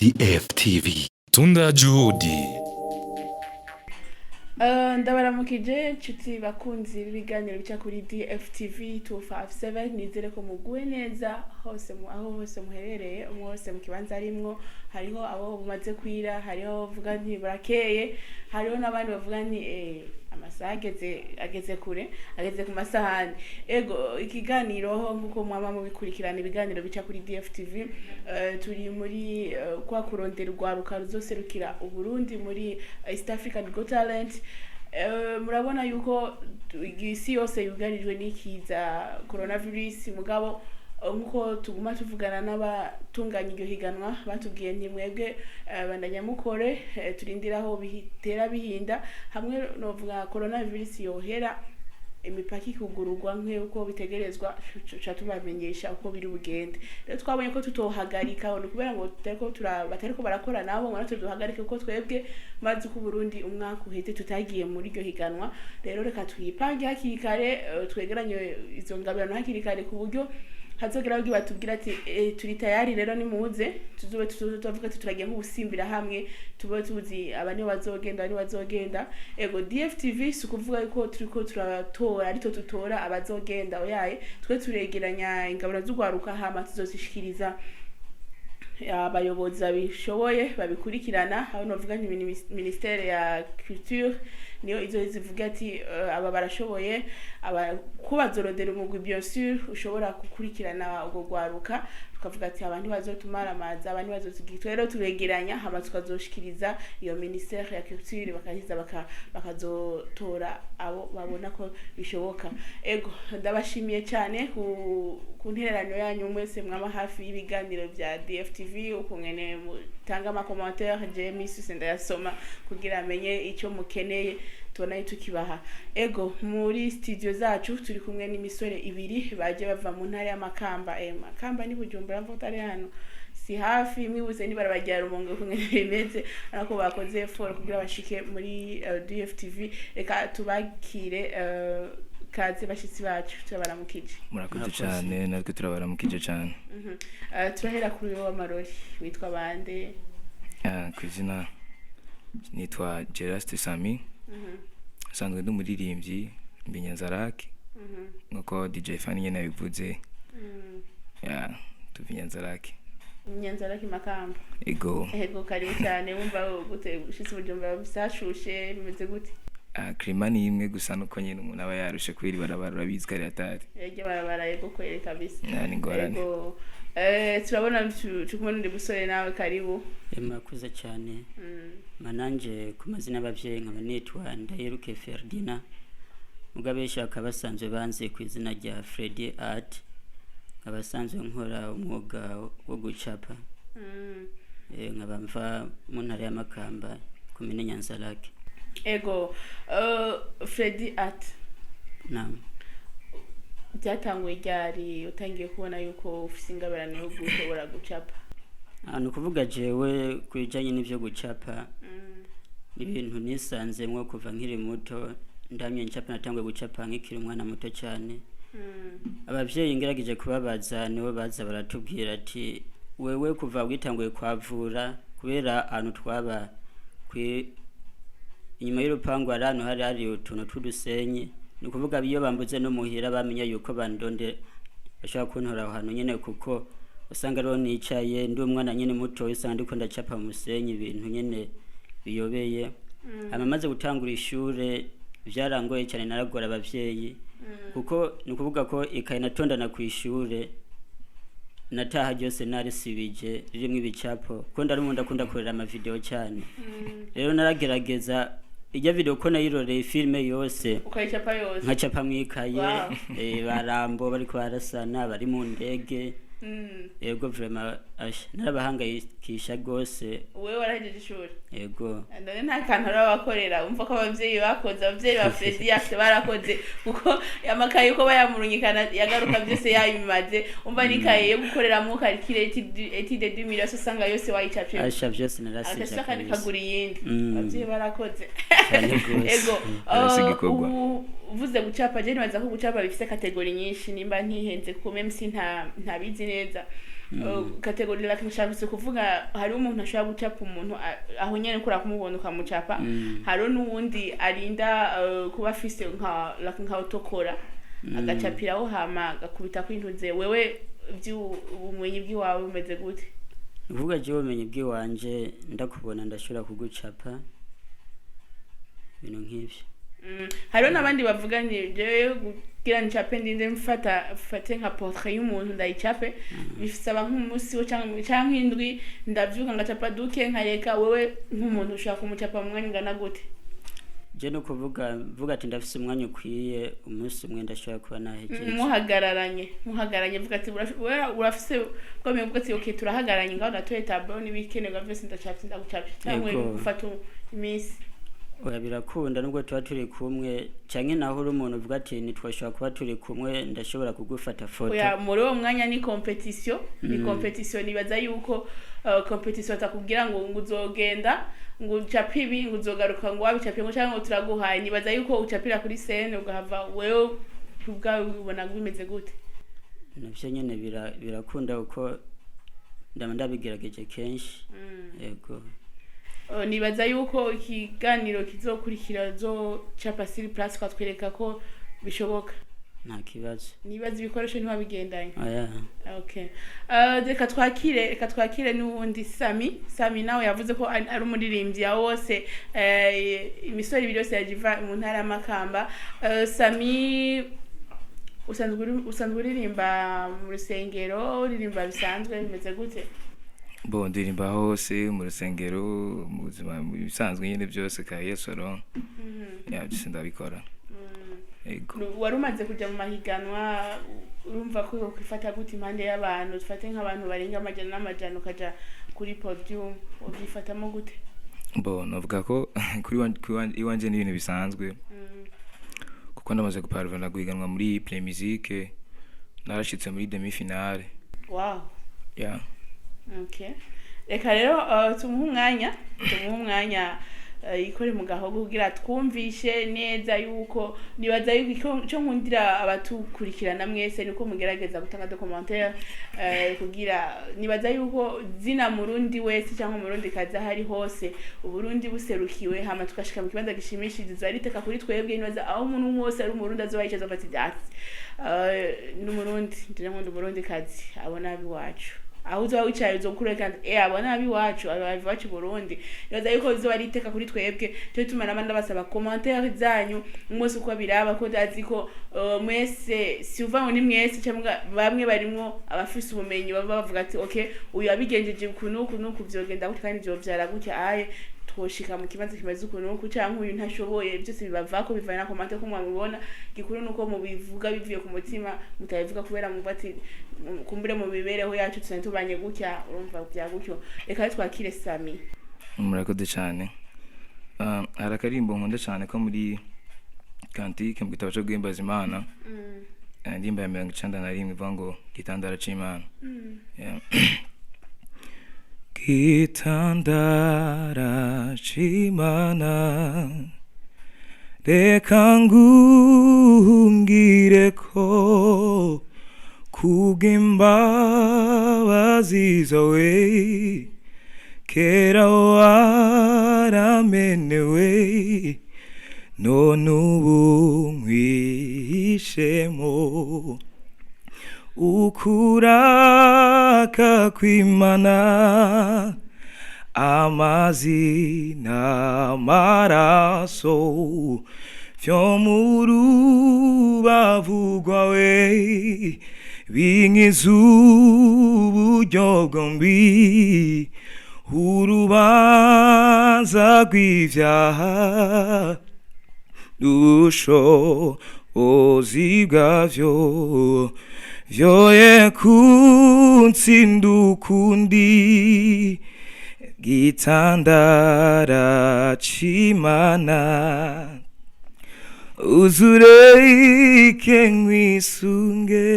DFTV. Tunda Juhudi. Ndabaramukije nshuti bakunzi b'ibiganiro bica kuri DFTV 257. Nizere ko muguwe neza hose aho hose muherereye, umwe wose mu kibanza arimwo. Hariho abo bumaze kwira, hariho abo bavuga nti burakeye, hariho n'abandi bavuga nti amasaha ageze kure, ageze ku masahani. Ego, ikiganiro ho nkuko mwama mubikurikirana, ibiganiro bica kuri DFTV, turi muri kwa kurondera urwaruka ruzoserukira Uburundi muri East African Got Talent. Murabona yuko isi yose yugarijwe n'ikiza coronavirus, mugabo nkuko tuguma tuvugana n'abatunganya iryo higanwa, batubwiye nti mwebwe bandanya mukore, turindire aho bitera bihinda hamwe novuga coronavirus yohera, imipaka ikugururwa nk'uko bitegerezwa, tuca tubamenyesha uko biri bugende. Rero twabonye ko tutohagarika, ni ukubera ngo batariko barakora nabo ngo natwe duhagarike, kuko twebwe maze uko Burundi umwaka uheze tutagiye muri iryo higanwa. Rero reka twipange hakiri kare, twegeranye izo ngabirano hakiri kare, ku buryo hazogera aho batubwira ati turi tayari, rero nimuze tuzobe tuvuga ati turagiye nk'ubusimbira hamwe, tube tuzi aba nibo bazogenda, aba nibo bazogenda. Ego, DFTV si ukuvuga yuko turiko turatora, ariko tutora abazogenda, oyaye, twe turegeranya ingabano z'urwaruka, hama tuzozishikiriza abayobozi babishoboye babikurikirana. Aho novuga nti ministère ya culture niyo izo zivuga ati aba barashoboye, aba ko bazorondera umugwi, bien sûr, ushobora gukurikirana urwo rwaruka, tukavuga ati abantu bazotumara amazi, abantu bazotugira. Rero turegeranya, hama tukazoshikiriza iyo ministère ya culture, bakahiza bakazotora abo babona ko bishoboka. Ego, ndabashimiye cyane ku ntererano yanyu mwese mwama hafi y'ibiganiro bya DFTV, ukungene mutanga ama commentaire. Je misi yose ndayasoma kugira amenye icyo mukeneye, tubona tukibaha. Ego, muri studio zacu turi kumwe n'imisore ibiri baje bava mu ntara y'Amakamba. Makamba ni Bujumbura, mvuga utari hano si hafi, mwibutse nibarabara rya Rumonge kumwe bimeze, ariko bakoze effort kugira bashike muri DFTV. Reka tubakire, kaze bashitsi bacu, turabaramukije. Murakoze. Murakoze. Cyane, natwe turabaramukije cyane. Turahera kuri wowe w'amarori, witwa bande? Ah, ku izina nitwa Geraste Sami, nsanzwe ndi umuririmbyi Mbinyanzarake, nkuko DJ Fani nyene yabivuze. Ya, tuva Inyanzarake. Nyanzarake, Makamba. Ego. Ego, karibu cyane. Wumva gute ushitse Bujumbura? Bisashushe, bimeze gute? Ah, climat ni imwe gusa, nuko nyene umuntu aba yarushe kubera ibarabara, urabizi ko ari hatari. Ejye barabara, yego kwere kabisa. Nta n'ingorane. Ego, turabona turi kumwe n'undi musore nawe, karibu. Murakoze cyane. Mananje ku mazina y'ababyeyi nkaba nitwa Ndayiruke Ferdina, mugabo benshi bakaba basanzwe banzi ku izina rya Freddy Art, nkaba asanzwe nkora umwuga wo gucapa. Nkaba mva mu ntara ya Makamba, komine Nyanzarake. Ego, Freddy Art. Naam. Byatanguye ryari utangiye kubona yuko ufise ingabirano yo gushobora gucapa? Ah, ni ukuvuga jewe ku bijanye n'ivyo gucapa, ni ibintu nisanzemwo kuva nkiri muto. Ndamye ncapa, natanguye gucapa nkikiri umwana muto cyane. Abavyeyi ngerageje kubabaza, nibo baza baratubwira ati wewe kuva witanguye kwavura, kubera ahantu twaba inyuma y'urupangu hari ahantu hari utuntu tw'udusenyi. Ni ukuvuga iyo bambuze no muhira bamenya yuko bandonde bashobora kuntora aho hantu nyene, kuko usanga ariho nicaye ndi umwana nyene muto, usanga ndiko ndacapa mu musenyi ibintu nyene biyobeye. Hama maze gutangura ishure vyarangoye cyane, naragora abavyeyi, kuko ni ukuvuga ko ikaye natondana ku ishure nataha ryose narisibije ririmo ibicapo, kuko ndari umuntu akunda kurera ama vidéo cyane. Rero naragerageza ijya vidéo ko nayiroreye filime yose, ukayicapa yose, nkacapa mwikaye. Barambo bariko barasana bari mu ndege. Yego, vraiment asha narabahangayikisha rwose. Wewe warahejeje ishuri? Yego. None nta kantu arabakorera? Umva ko abavyeyi bakoze, abavyeyi ba Freddy yase barakoze, kuko amakaye uko bayamurungikana yagaruka byose yabimaze. Umva n'ikaye yo gukoreramwo calcul, étude du milieu, usanga yose wayicapye. Asha byose narasivye akasha kandi kabisa. kagura iyindi. Abavyeyi barakoze. Cyane rwose. Ego. Barasiga ikorwa. Ubu uvuze gucapa, je nibaza ko gucapa bifise catégories nyinshi, nimba ntihenze, kuko même si ntabizi neza. Catégorie like nshatse kuvuga, hariho umuntu ashobora gucapa umuntu aho nyene kura kumubona ukamucapa, hariho n'uwundi arinda kuba afise nka like nka autocollant, agacapiraho hama agakubita kwintuze. Wewe ubumenyi bw'iwawe bumeze gute? Ni ukuvuga jewe ubumenyi bw'iwanje, ndakubona ndashobora kugucapa, ibintu nk'ivyo. Hariho n'abandi bavuga ni jewe kugira ncape ndinde mfata mfate nka portrait y'umuntu ndayicape, bisaba nk'umunsi wo canke indwi, ndavyuka ngacapa duke nkareka. Wewe nk'umuntu ushobora kumucapa mu mwanya ungana gute? Je no kuvuga mvuga ati ndafise umwanya ukwiye, umunsi umwe ndashobora kuba nahejeje. Muhagararanye vuga ati wewe urafise bwamenye, uvuga ati okay, turahagararanye ngaho, ndatoye tableau n'ibikenerwa vyose, ndacapye, ndagucapye, cyangwa Yego. gufata iminsi? Oya, birakunda nubwo tuba turi kumwe, canke naho uri umuntu uvuga ati ntitwashobora kuba turi kumwe, ndashobora kugufata foto. Oya, muri uwo mwanya ni compétition, ni compétition. Nibaza yuko compétition atakubwira ngo uzogenda ngo ucape ibi, ngo uzogaruka ngo wabicapiye, ngo cyangwa ngo turaguhaye. Nibaza yuko ucapira kuri scène ugahava. Wewe ubwawe ubona bimeze gute? Navyo nyene birakunda kuko ndaba ndabigerageje kenshi, yego. Nibaza yuko ikiganiro kizokurikira zocapa sur place, twatwereka ko bishoboka. Nta kibazo. Nibaza ibikoresho ntiwabigendanye? Oya. Okay. Reka twakire n'uwundi Sami. Sami nawe yavuze ko ari umuririmbyi aho wose, imisoro ibiri yose yaje iva mu ntara y'Amakamba. Sami, usanzwe uririmba mu rusengero, uririmba bisanzwe, bimeze gute? Bo, ndirimba hose, mu rusengero, mu buzima, mu bisanzwe nyine byose ka Yesu aro ya byose ndabikora, yego. Wari umaze kuja mu mahiganwa, urumva ko ukwifata gute impande y'abantu, dufate nk'abantu barenga amajana n'amajana, ukaja kuri podium, ubyifatamo gute? Bo, navuga ko kuri iwanje ni ibintu bisanzwe, kuko ndamaze guparvena guhiganwa muri Primusic, narashitse muri demi finale. Yeah. Okay. Reka rero tumuhe umwanya yikore mu gahogo kugira twumvishe neza yuko nibaza yuko icyo nkundira abatukurikirana mwese niko mugerageza gutanga des commentaires, kugira nibaza yuko zina murundi wese cyangwa umurundi kazi aho ari hose, Uburundi buserukiwe hama tugashika mu kibanza gishimishije, ari iteka kuri twebwe. Nibaza aho umuntu wose ari umurundi azoba yicaza afata ivyatsi, n'umurundi ndira nkunda umurundi kazi abona abiwacu, aho uzoba wicaye uzokure kandi abona abiwacu, aba iwacu Burundi. Nibaza yuko bizoba ari iteka kuri twebwe. Cyo bituma n'abandi basaba commentaire zanyu mwese uko biraba, ko ndazi ko mwese, si uva ngo ni mwese cyangwa bamwe barimwo abafise ubumenyi baba bavuga ati okay, uyu abigenjeje uku n'uku n'uku vyogenda gutya kandi vyovyara gutya, aye twoshika mu kibanza kimeze uku n'uku, canke uyu ntashoboye. Byose bibavako bivana na commentaire ko mwabibona. Gikuru nuko mubivuga bivuye ku mutima, mutabivuga kubera muvuga ati kumbure mu mibereho yacu tusanzwe tubanye gutya, urumva bya gutyo. Reka rero twakire Sami. Murakoze cyane. Ah, hari akaririmbo nkunda cyane ko muri cantique, mu gitabo cyo guhimbaza Imana, indirimbo ya 91 ivuga ngo "Gitandara c'Imana". Yeah. Gitandara c'Imana, reka nguhungire ko kubw'imbabazi zawe, kera waramenewe, none ubu nkwihishemo. Ukuraka kw'Imana, amazi n'amaraso vyo mu rubavu rwawe binkiza uburyo bwombi urubanza rw'ivyaha n'ubushobozi bwavyo vyoye kuntsinda ukundi. Gitandara c'Imana, uzureke nkwisunge.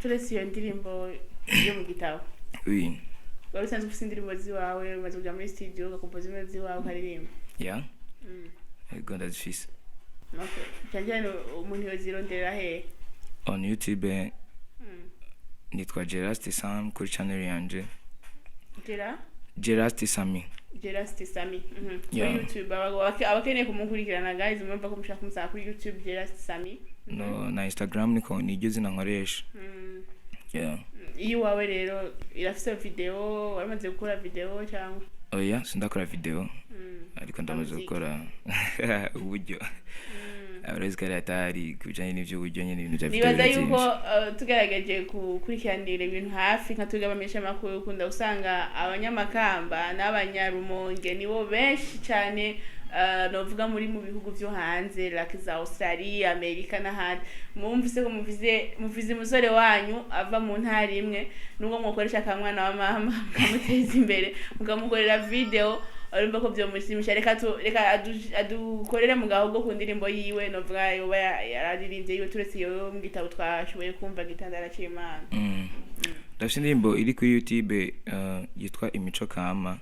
Turetse iyo ndirimbo yo mu gitabo, Oui. wari usanzwe ufite indirimbo ziwawe, umaze kuja muri studio ugakompoza indirimbo ziwawe ukaririmba? Yeah. Ego, ndazifise. Okay. Cyane cyane umuntu yozironderera hehe? On YouTube nitwa Gerard Sam kuri channel yanje. Gera Gerard Sami. Gerard Sami. Kuri Yeah. YouTube abakeneye kumukurikirana, guys, murumva ko mushaka kumusanga kuri YouTube, Gerard Sami. No na Instagram niko, niryo zina nkoresha. Yeah. Iyo iwawe rero irafise video? Waramaze gukora video cyangwa? Oya, sindakora video, ariko ndamaze Muziki. gukora uburyo urazi ko ari hatari ku bijanye n'ivy'uburyo nyene, ibintu vya video Nibaza yuko birazimvye. Tugerageje gukurikiranira ibintu hafi nka twebwe abamenyeshamakuru, ukunda usanga abanyamakamba n'abanyarumonge nibo benshi cyane, novuga muri mu bihugu vyo hanze, like za Australia, Amerika n'ahandi. Mumvise ko muvize umusore wanyu ava mu ntara imwe, nubwo mwokoresha akamwana wa mama mukamuteza imbere, mukamukorera video, urumva ko vyomushimisha. Reka adukorere mu gahogo ku ndirimbo yiwe, novuga yoba yararirimbye yiwe, turetse iyo mu gitabo twashoboye kumva, Gitandara c'Imana. Ndafise indirimbo iri kuri YouTube yitwa Imico Kama.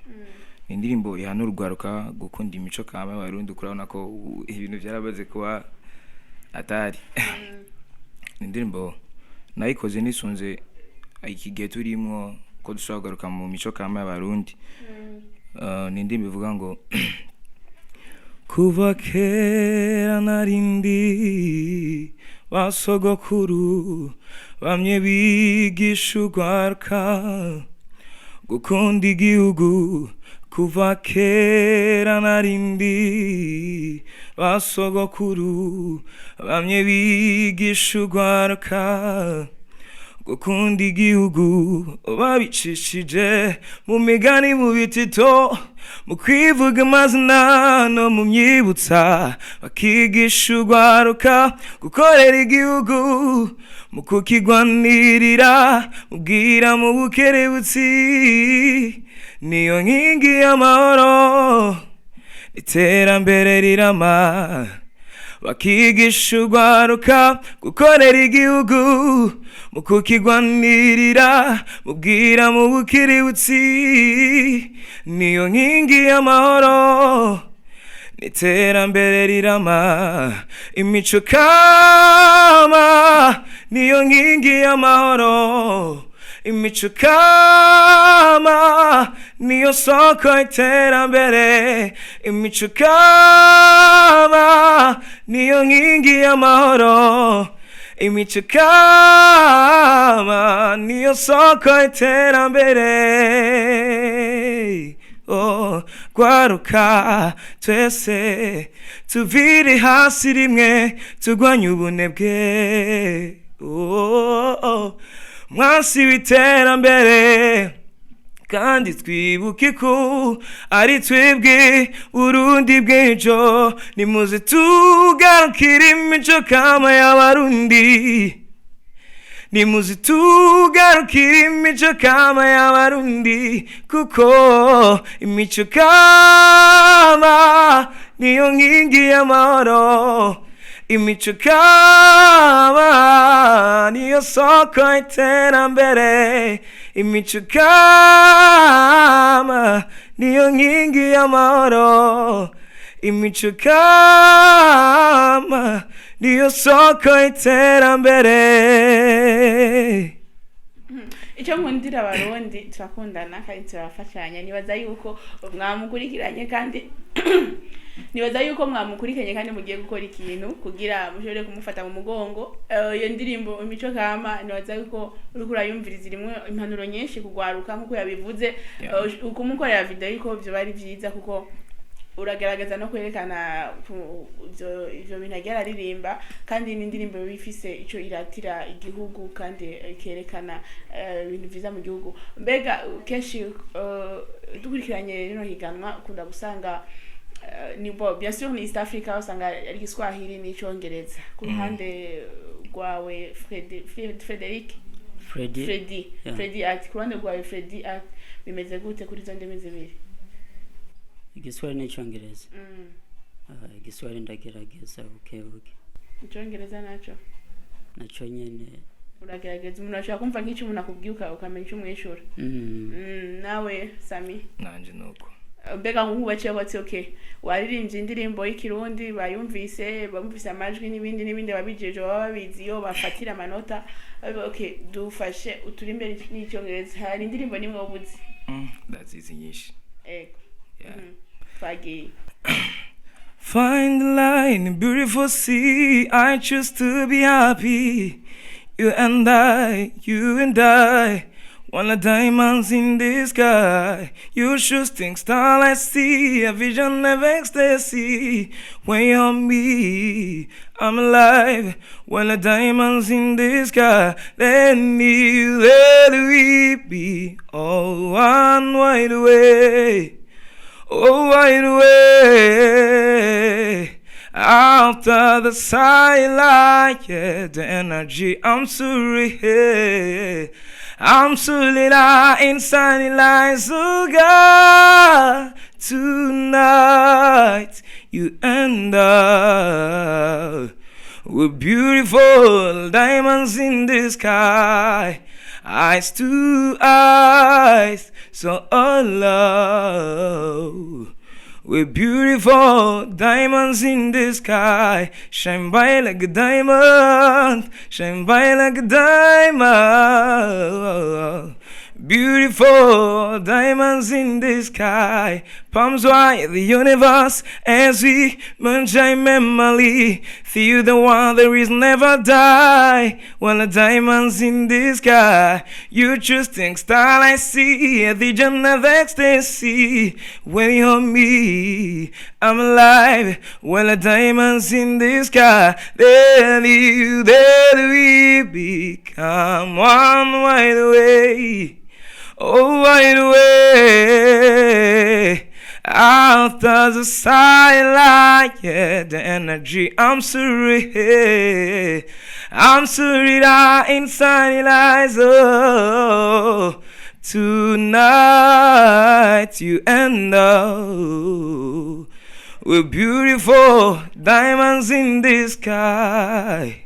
Ni indirimbo ihana urwaruka gukunda imico kama y'Abarundi. Urabona ko ubu ibintu vyaramaze kuba atari. Ni indirimbo nayikoze nisunze iki gihe turimwo, ko dushobora kugaruka mu mico kama y'Abarundi. Ni indirimbo ivuga ngo: kuva kera narindi basogokuru bamye bigisha urwaruka gukunda igihugu, kuva kera narindi basogokuru bamye bigisha urwaruka gukunda igihugu, babicishije mu migani, mu bitito, mu kwivuga amazina no mu myibutsa, bakigisha urwaruka gukorera igihugu mu kukigwanirira, mubwira mu bukerebutsi, niyo nkingi y'amahoro iterambere rirama, bakigisha urwaruka gukorera igihugu mu kukigwanirira, mubwira mu bukerebutsi, niyo nkingi y'amahoro n'iterambere rirama. Imico kama niyo nkingi y'amahoro, imico kama niyo soko y'iterambere, imico kama niyo nkingi y'amahoro, imico kama niyo soko y'iterambere. Oh, gwaruka twese tuvire hasi rimwe turwanye ubunebwe, oh, mwansi w'iterambere, kandi twibuke ko ari twebwe Burundi bw'ejo. Nimuze tugarukire imico kama y'Abarundi, nimuze tugarukire imico kama y'Abarundi, kuko imico kama niyo nkingi y'amahoro, imico kama niyo soko y'iterambere, imico kama niyo nkingi y'amahoro, imico kama niyo soko y'iterambere. Icyo nkundira Abarundi, turakundana kandi turafashanya. Nibaza yuko mwamukurikiranye kandi mugiye gukora ikintu kugira mushobore kumufata mu mugongo. Iyo ndirimbo Imico Kama, nibaza yuko uriko urayumviriza irimwo impanuro nyinshi kugwaruka nk'uko yabivuze. Ukumukorera video yuko vyo ari vyiza, kuko uragerageza no kwerekana ivyo bintu agiye araririmba, kandi n'indirimbo biba ifise ico iratira igihugu kandi ikerekana ibintu vyiza mu gihugu. Mbega kenshi dukurikiranye rino higanwa, ukunda gusanga ni bo, bien sûr, ni East Africa, usanga ari Igiswahili n'Icongereza. Ku ruhande rwawe, Frederic? Freddy. Freddy. Yeah. Freddy ati ku ruhande rwawe, Freddy ati bimeze gute kuri izo ndimi zibiri? Igiswahili n'icyongereza? Ah, Igiswahili ndagerageza buke buke. Icongereza naco? Naco nyene. Uragerageza, umuntu ashobora kumva nk'icyo umuntu akubwiye ukamenya icyo umwishura. Nawe Sami? Nanje nuko. Mbega nk'ubu baciye bati okay, waririmbye indirimbo y'ikirundi, bayumvise, bumvise amajwi n'ibindi n'ibindi, ababijeje baba babizi iyo bafatira amanota. Bavuga, okay, dufashe uturimbe n'icyongereza. Hari indirimbo nimwe wobuzi? Ndazizi nyinshi. Ego. Yeah. Twagiye. Find the light in beautiful sea. I choose to be happy. You and I, you and I. One of diamonds in the sky. You shooting star, I see a vision of ecstasy. When you're me, I'm alive. When the diamonds in the sky, let me, let we be all one wide away. Oh, wide away. After the silence, yeah, the energy, I'm sorry. Yeah. I'm solid inside the lights, oh God. Tonight, you and I, we're beautiful diamonds in the sky. Eyes to eyes, so alive. We're beautiful diamonds in the sky. Shine bright like a diamond. Shine bright like a diamond. Beautiful diamonds in the sky. Palms wide, the universe as we merge memory. Feel the one there is never die. When the diamonds in the sky, you choose think style I see a vision of ecstasy. When you're me, I'm alive. When the diamonds in the sky, then you, then we become one wide away. Oh, wide away. After the silence, yeah, the energy, I'm sorry. I'm sorry that inside lies. Oh, tonight you and I, we're beautiful diamonds in the sky.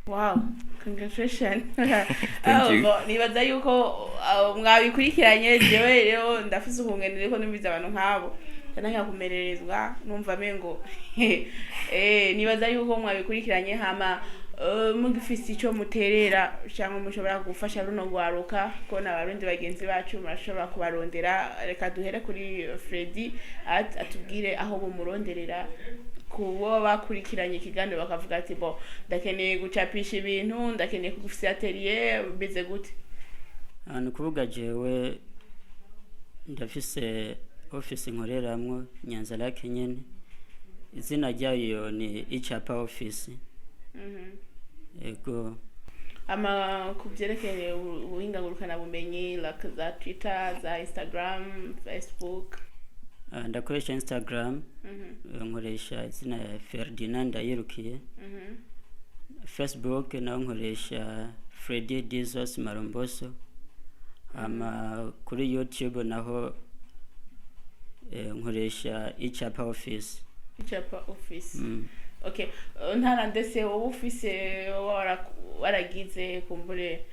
Wow, congratulations. Thank you. Bo, nibaza yuko mwabikurikiranye. Jewe rero ndafise ukungene riko numviza abantu nk'abo canke kumererezwa numva mengo nibaza yuko mwabikurikiranye. Hama mugifise ico muterera cyangwa mushobora gufasha runo rwaruka, ko n'abarundi bagenzi bacu murashobora kubarondera. Reka duhere kuri Freddy, atubwire aho bumuronderera kubo bakurikiranye ikiganiro bakavuga ati bo ndakeneye gucapisha ibintu, ndakeneye kugufisa atelier, bimeze gute? Ni ukuvuga jewe ndafise office nkoreramwo Nyanza Lake nyene, izina ryayo ni Icapa Office. Ego. Ama ku byerekeye ubuhinga ngurukanabumenyi, like za Twitter, za Instagram, Facebook? Ndakoresha Instagram. Nkoresha izina ya Ferdinand Ndayirukiye. Facebook naho nkoresha Freddy Dizos Maromboso. Ama kuri YouTube naho nkoresha Icapa Office. Icapa Office. Okay. Ntara ndetse wowe ufise waragize kumbure,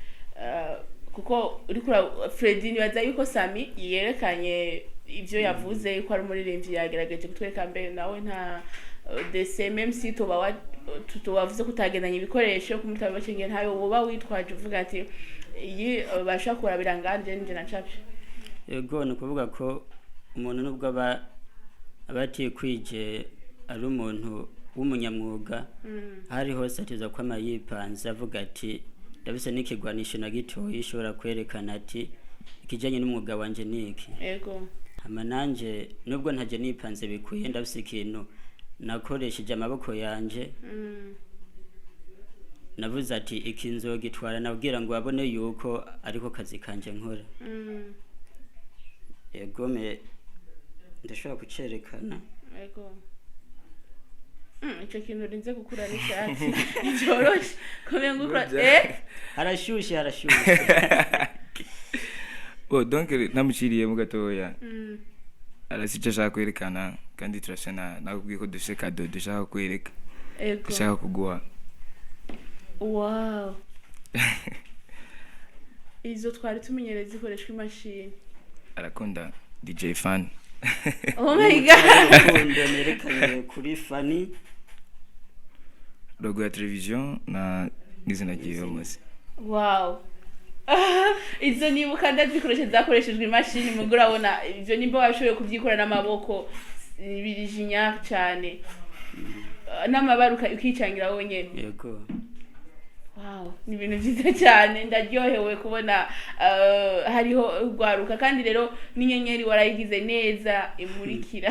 kuko uriko Freddy, nibaza yuko Sami yerekanye ibyo yavuze yuko ari umuririmbyi, yagerageje kutwereka mbere nawe nta dese, même si tuba tubavuze ko utagendanye ibikoresho kumutaba ntayo woba witwaje uvuga ati iyi bashobora kurabira nganje nje nacapye. Ego, ni ukuvuga ko umuntu nubwo aba atikwije ari umuntu w'umunyamwuga, hari hose ateza kwama yipanze avuga ati ndabise n'ikigwanisho na gitoyi ishobora kwerekana ati ikijanye n'umwuga wanje ni iki. Hama nanje nubwo ntaje nipanze bikwiye, ndafise ikintu nakoresheje amaboko yanje. Navuze ati iki nzogitwara nabwira ngo babone yuko ariko kazi kanje nkora. Egome, ndashobora kucerekana. Ego. Ico kintu urinze gukura n'icyatsi nticyoroshe kumenya ngo ukura Burya. Harashushe, harashushe. Oh, donc namuciriyemo gatoya. Arasi icyo ashaka kwerekana kandi turasa na nakubwiye ko dufise cadeau dushaka kwereka. Dushaka kuguha. Wow, izo twari tumenyereye zikoreshwa imashini. Arakunda DJ Fan. Oh my God. Urukundo nerekanye kuri Fani. Logo ya televiziyo na n'izina ryiwe munsi. Wow, izo nibuka ndazikoresha, zakoreshejwe imashini, mugo urabona ibyo nimba washoboye kubyikora n'amaboko birijinya cyane. N'amabara ukicangira wonyene. Yego. Wow, ni ibintu byiza cyane, ndaryohewe kubona hariho urwaruka, kandi rero n'inyenyeri warayigize neza imurikira.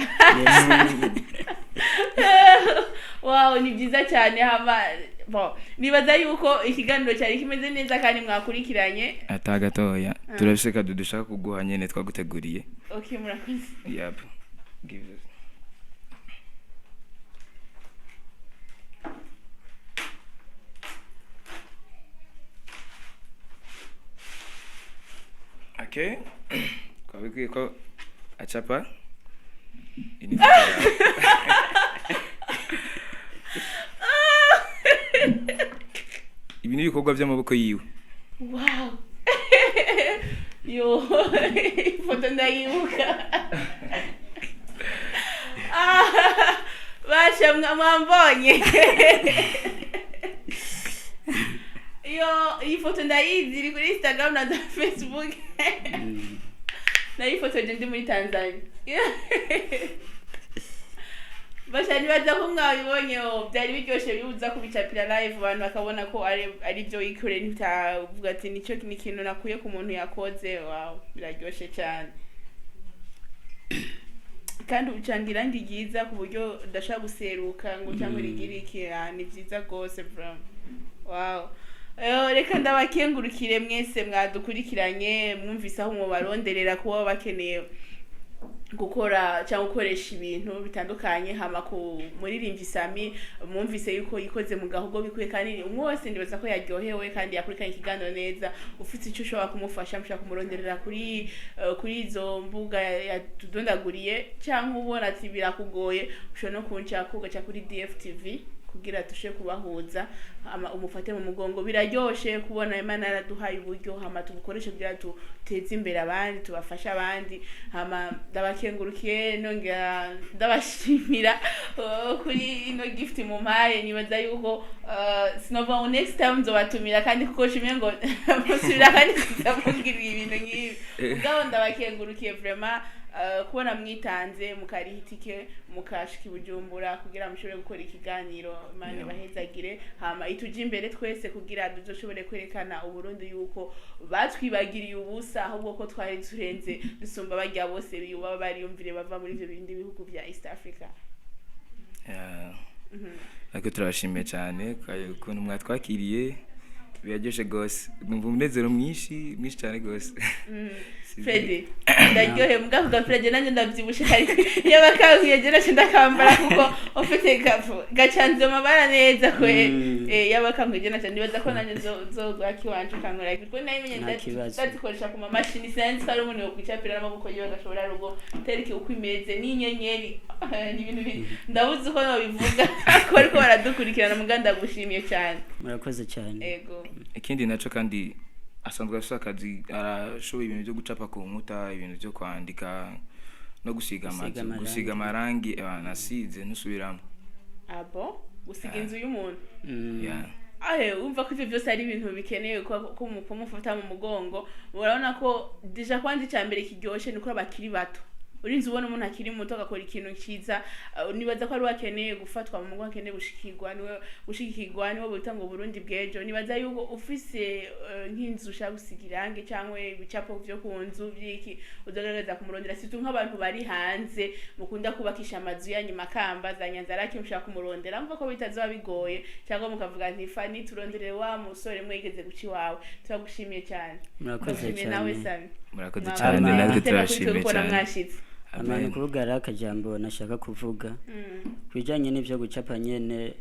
Wow, ni byiza cyane. Hama bon, nibaza yuko ikiganiro cyari kimeze neza kandi mwakurikiranye. Ata gatoya, turafise cadeau dushaka kuguha nyene twaguteguriye. Okay, murakoze. Yep. Give us. Okay. Twabikwiye ko acapa. Iyi ni ifoto yawe. Ibi ni ibikorwa by'amaboko yiwe. Wow, yo, ifoto ndayibuka. Ah, basha mwambonye yo, iyi foto ndayizi, iri kuri Instagram na za Facebook. Nayifotoje ndi muri Tanzania. Basha, nibaza ko mwabibonye. Oh, byari biryoshye bibuza kubicapira live, abantu bakabona ko ari byo wikoreye, ntitavuga ati nicyo ni ikintu nakuye ku muntu yakoze. Wow, biraryoshe cyane, kandi ucanga irangi ryiza ku buryo udashobora guseruka ngo cyangwa rigire iki. Ah, ni byiza rwose bro, wow. Reka ndabakengurukire mwese mwadukurikiranye, mwumvise aho mubaronderera kuba bakeneye gukora cyangwa gukoresha ibintu bitandukanye. Hama ku muririmbyi Sami, mwumvise yuko yikoze mu gahogo bikwiye, kandi umwe wese ndibaza ko yaryohewe kandi yakurikiranye ikiganiro neza. Ufite icyo ushobora kumufasha, mushobora kumuronderera kuri izo mbuga yatudondaguriye, cyangwa ubona ati birakugoye, ushobora no kunshaka ugaca kuri DFTV kugira tushe kubahuza, hama umufate mu mugongo. Biraryoshe kubona Imana yaraduhaye uburyo, hama tubukoreshe kugira duteze imbere abandi, tubafashe abandi. Hama ndabakengurukiye, nongera ndabashimira kuri ino gift mumpaye. Nibaza yuko sinova ngo next time nzobatumira kandi, kuko nshimye ngo musubira kandi kuzamugirira ibintu nk'ibi. Ubwabo ndabakengurukiye vraiment, kubona mwitanze mukariha itike mukashika i Bujumbura kugira mushobore gukora ikiganiro. Imana ibahezagire, hama ituje imbere twese kugira duzoshobore kwerekana Uburundi yuko batwibagiriye ubusa, ahubwo ko twari turenze dusumba barya bose biyuba bariyumvire bava muri ivyo bindi bihugu bya East Africa. Yeah. Ariko turabashimiye cyane ukuntu mwatwakiriye, biraryoshe rwose, numva umunezero mwinshi mwinshi cyane rwose. Freddy, ndaryohewe mbwa ku gapira, je nanjye ndavyibushe, kari iyo bakankwiye je naco ndakambara, kuko ufite gacanze amabara neza kwe. Yaba kankwiye je naco, nibaza ko nanjye nzogura kiwanje ukankora, kuko nayimenye Nta kibazo. ndazikoresha ku mamashini, sinzi ko ari umuntu yokwicapira n'amaboko yiwe agashobora rugo tereke uko imeze n'inyenyeri. Ni ibintu ndabuze uko nobivuga ko ariko baradukurikirana muga ndagushimiye cyane. Murakoze cyane. Ego. Ikindi naco kandi, asanzwe afise akazi, arashoboye ibintu byo gucapa ku nkuta, ibintu byo kwandika no gusiga Gusiga amazu. amarangi. Gusiga amarangi, nasize ntusubiramo. Abo gusiga inzu y'umuntu? Yeah. Ahe, wumva ko ivyo byose ari ibintu bikenewe ko kumufata mu mugongo. Urabona ko déjà kwanza icya mbere kiryoshe ni uko abakiri bato, urinze ubona umuntu akiri muto agakora ikintu cyiza, nibaza ko ari we akeneye gufatwa mu mugongo, akeneye gushikirwa, niwe gushigikirwa, niwe bita ngo Burundi bw'ejo. Nibaza yuko ufise nk'inzu ushaka gusiga irangi cyangwa ibicapo vyo ku nzu vy'iki, uzogerageza kumurondera, surtout nk'abantu bari hanze mukunda kubakisha amazu yanyu Makamba, za Nyanzarake, mushaka kumurondera, mva ko bitazoba bigoye, cyangwa mukavuga nti Fani turondere wa musore mwegeze guca iwawe. Turagushimiye cyane. Murakoze Turagushimiye nawe cyane. Sami. Murakoze Mwakoze cyane. Ama- Natwe iteka kuri twe turashimiye kubona cyane. mwashitse. Amana. Amen. Kuvuga rero akajambo nashaka kuvuga ku bijyanye n'ibyo gucapa nyene,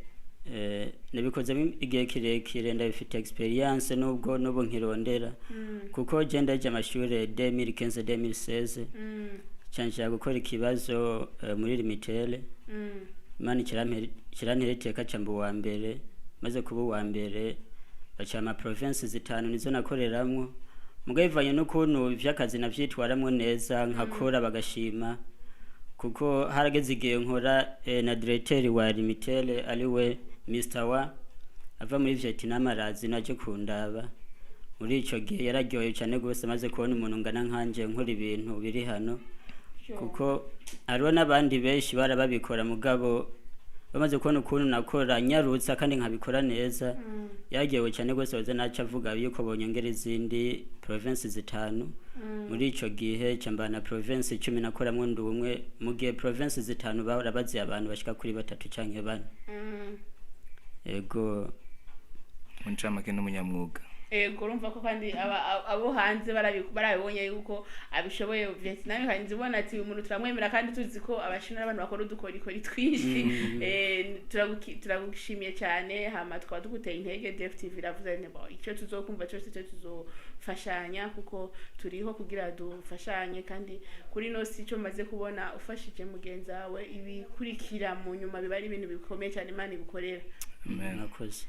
nabikozemo igihe kirekire, ndabifite experience, nubwo n'ubu nkirondera, kuko je ndaje amashure 2015, 2016, nshaka gukora ikibazo muri Lumitel. Imana ikirantera iteka camba uwa mbere. Maze kuba uwa mbere, baca ama province zitanu nizo nakoreramwo, mugabo bivanye n'ukuntu ivy'akazi navyitwaramwo neza, nkakora bagashima. Kuko harageze igihe nkora na directeur wa Limitel, ariwe Mr. Wa ava muri Vietnam, arazi naje kundaba. Muri ico gihe yararyohewe cyane gose amaze kubona umuntu ngana nkanje nkora ibintu biri hano, kuko hariho n'abandi benshi barababikora, mugabo bamaze kubona ukuntu nakora nyarutsa kandi nkabikora neza, yaryohewe cyane rwose. Waza naca avuga yuko bonyongera izindi province 5. Muri ico gihe cambana province 10 nakoramwo ndi umwe, mu gihe province 5 bahora baziye abantu bashika kuri batatu canke bane. Ego. Mu ncamake n'umunyamwuga. Ego, urumva ko kandi abo hanze barabibonye yuko abishoboye. Vietnam kandi ubona ati uyu muntu turamwemera, kandi tuzi ko Abashinwa ari abantu bakora udukorikori twinshi. Turagushimiye cyane, hama tukaba tuguteye intege. DFTV iravuze nti bo icyo tuzokumva cyose cyo tuzofashanya, kuko turiho kugira dufashanye. Kandi kuri no si icyo maze kubona, ufashije mugenzi wawe, ibikurikira mu nyuma biba ari ibintu bikomeye cyane Imana igukorera. Amen. Mwakoze.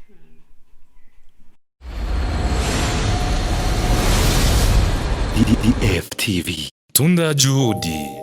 DFTV. Tunda Juhudi.